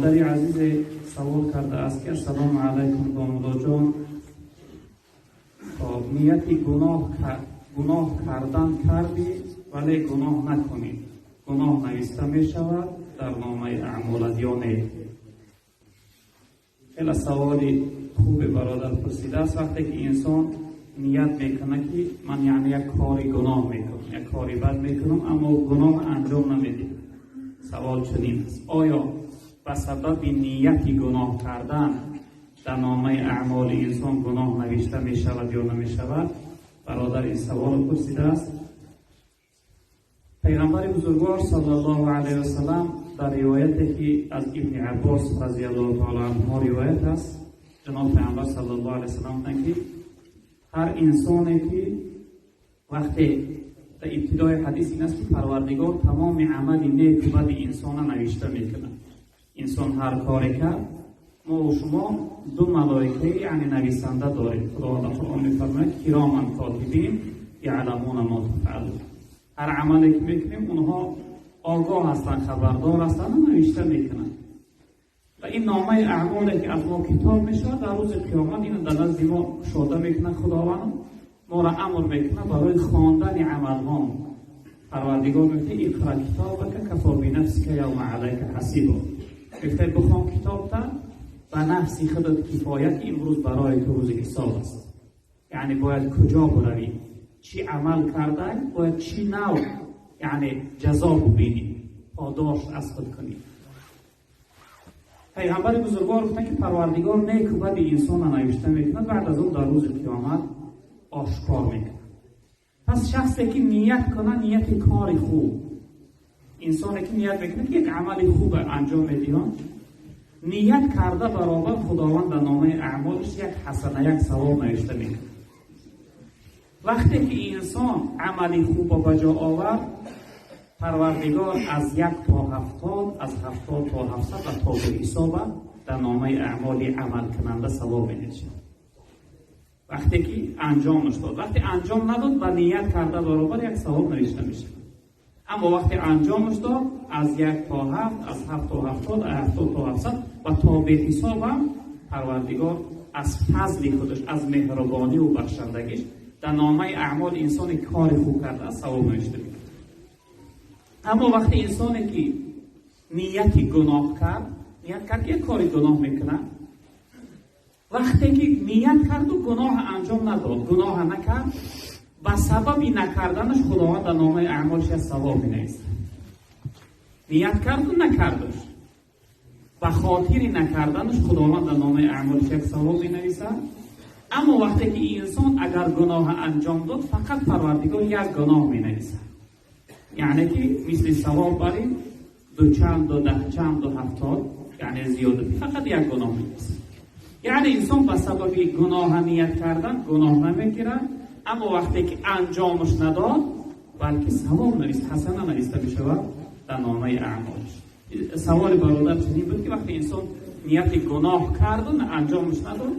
Бародари азизе савол кардааст, ки ассалому алайкум, домуллоҷон, хоб, нияти гуноҳ кардан кардӣ, вале гуноҳ накунӣ, гуноҳ нависта мешавад дар номаи аъмолат ё не? Хеле саволи хубе бародар пурсидааст. Вақте ки инсон ният мекунад, ки ман, яъне, як кори гуноҳ мекунам, як кори бад мекунам, аммо гуноҳ анҷом намедиҳам, савол чунин аст: оё ба сабаби нияти гуноҳ кардан дар номаи аъмоли инсон гуноҳ навишта мешавад ё намешавад? Бародар ин саволро пурсидааст. Пайғамбари бузургвор саллаллоҳу алайҳи васалам дар ривояте, ки аз Ибни Аббос разияллоҳу таала анҳу ривоят аст, ҷаноб Пайғамбар саллаллоҳу алайҳи васалам гуфтанд, ки ҳар инсоне ки вақте дар ибтидои ҳадис ин аст, ки Парвардигор тамоми амали неку бади инсона навишта мекунад. Инсон ҳар коре кард, мо шумо ду малоикаи, яъне, нависанда дорем. Худованд дар Қуръон мефармояд: кироман котибин яъламуна мо тафъалун. Ҳар амале ки мекунем, онҳо огоҳ ҳастанд, хабардор ҳастанд, навишта мекунанд. Ва ин номаи аъмоле, ки аз мо китоб мешавад, дар рӯзи қиёмат ин дар назди мо кушода мекунад. Худованд моро амр мекунад барои хондани амалҳо. Парвардигор мегӯяд: иқра китобака кафо бинафсика явма алайка ҳасиба. Мегӯяд: бихон китобта, ба нафси худат кифоя, ки имрӯз барои ту рӯзи ҳисоб аст. Яъне бояд куҷо буравӣ, чӣ амал кардай, бояд чӣ нав, яъне, ҷазо бубинӣ, подош аз худ кунӣ. Пайғамбари бузургвор гуфтанд, ки Парвардигор неку бади инсона навишта мекунад, баъд аз он дар рӯзи қиёмат ошкор мекунад. Пас шахсе ки ният кунад, нияти кори хуб, инсоне ки ният мекунад, ки як амали хуб анҷом медиҳад, ният карда баробар Худованд дар номаи аъмолаш як ҳасана, як савоб навишта мекунад. Вақте ки инсон амали хубро ба ҷо овард, Парвардигор аз 1 то 70, аз 70 то 700 ва то беҳисоба дар номаи аъмоли амалкунанда савоб менависад, вақте ки анҷомаш дод. Вақте анҷом надод, ба ният карда баробар як савоб навишта мешавад. Аммо вақте анҷомаш дод, аз 1 то 7, аз 7 то 70, аз 70 то 700 ва то беҳисобам Парвардигор аз фазли худаш, аз меҳрубониву бахшандагиш дар номаи аъмоли инсоне кори хуб кардааст савоб навишта мекунад. Аммо вақте инсоне ки нияти гуноҳ кард, ният кард, ки як кори гуноҳ мекунад, вақте ки ният карду гуноҳ анҷом надод, гуноҳа накард, ба сабаби накарданаш Худованд дар номаи аъмолш як савоб менависад. Ният карду накардаш, ба хотири накарданаш Худованд дар номаи аъмолш як савоб менависад. Аммо вақте ки инсон агар гуноҳа анҷом дод, фақат Парвардигор як гуноҳ менависад, яъне ки мисли савоб барин ду чанду даҳ чанду 70, яъне зиёдати, фақат як гуноҳ менависад. Яъне инсон ба сабаби гуноҳа ният кардан гуноҳ намегирад, аммо вақте ки анҷомаш надод, балки савоб навист, ҳасана нависта мешавад дар номаи аъмолш. Саволи бародар чунин буд, ки вақте инсон нияти гуноҳ карду анҷомаш надод,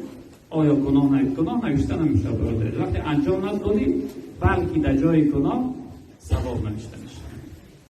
оё гуноҳ? Гуноҳ навишта намешавад, бародар. Вақте анҷом надодӣ, балки дар ҷои гуноҳ савоб навишта.